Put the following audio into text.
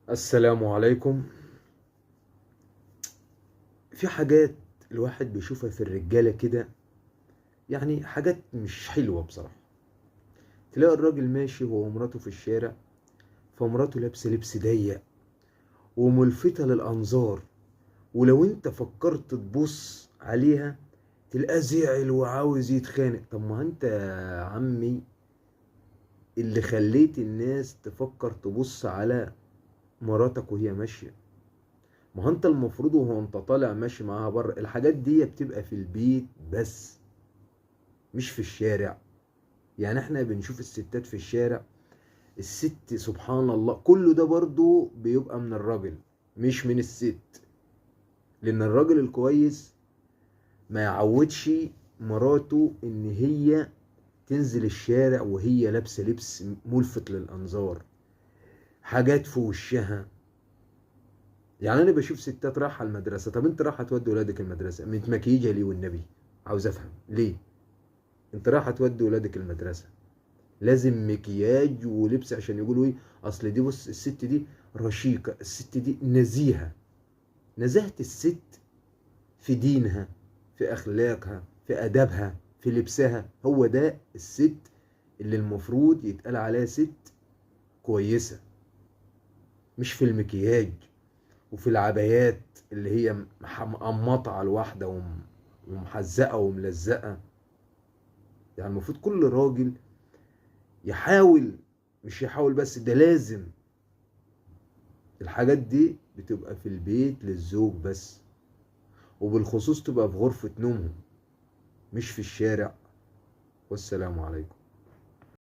السلام عليكم. في حاجات الواحد بيشوفها في الرجالة كده، يعني حاجات مش حلوة بصراحة. تلاقي الراجل ماشي هو ومراته في الشارع، فمراته لابسة لبس ضيق وملفتة للأنظار، ولو انت فكرت تبص عليها تلقاه زعل وعاوز يتخانق. طب ما انت يا عمي اللي خليت الناس تفكر تبص على مراتك وهي ماشية. ما هو انت المفروض وهو انت طالع ماشي معاها بره، الحاجات دي بتبقى في البيت بس مش في الشارع. يعني احنا بنشوف الستات في الشارع، الست سبحان الله كله ده برضو بيبقى من الراجل مش من الست، لان الراجل الكويس ما يعودش مراته ان هي تنزل الشارع وهي لابسه لبس ملفت للانظار، حاجات في وشها. يعني انا بشوف ستات رايحة المدرسة، طب انت رايحة تودي ولادك المدرسة متمكيجه ليه؟ والنبي عاوز افهم ليه انت رايحة تودي ولادك المدرسة لازم مكياج ولبس عشان يقولوا ايه؟ اصل دي بص الست دي رشيقه، الست دي نزيهة. نزاهة الست في دينها، في اخلاقها، في ادبها، في لبسها، هو ده الست اللي المفروض يتقال عليها ست كويسة، مش في المكياج وفي العبايات اللي هي مقمطه على الواحدة ومحزقه وملزقه. يعني المفروض كل راجل يحاول، مش يحاول بس، ده لازم الحاجات دي بتبقى في البيت للزوج بس، وبالخصوص تبقى في غرفة نومهم مش في الشارع. والسلام عليكم.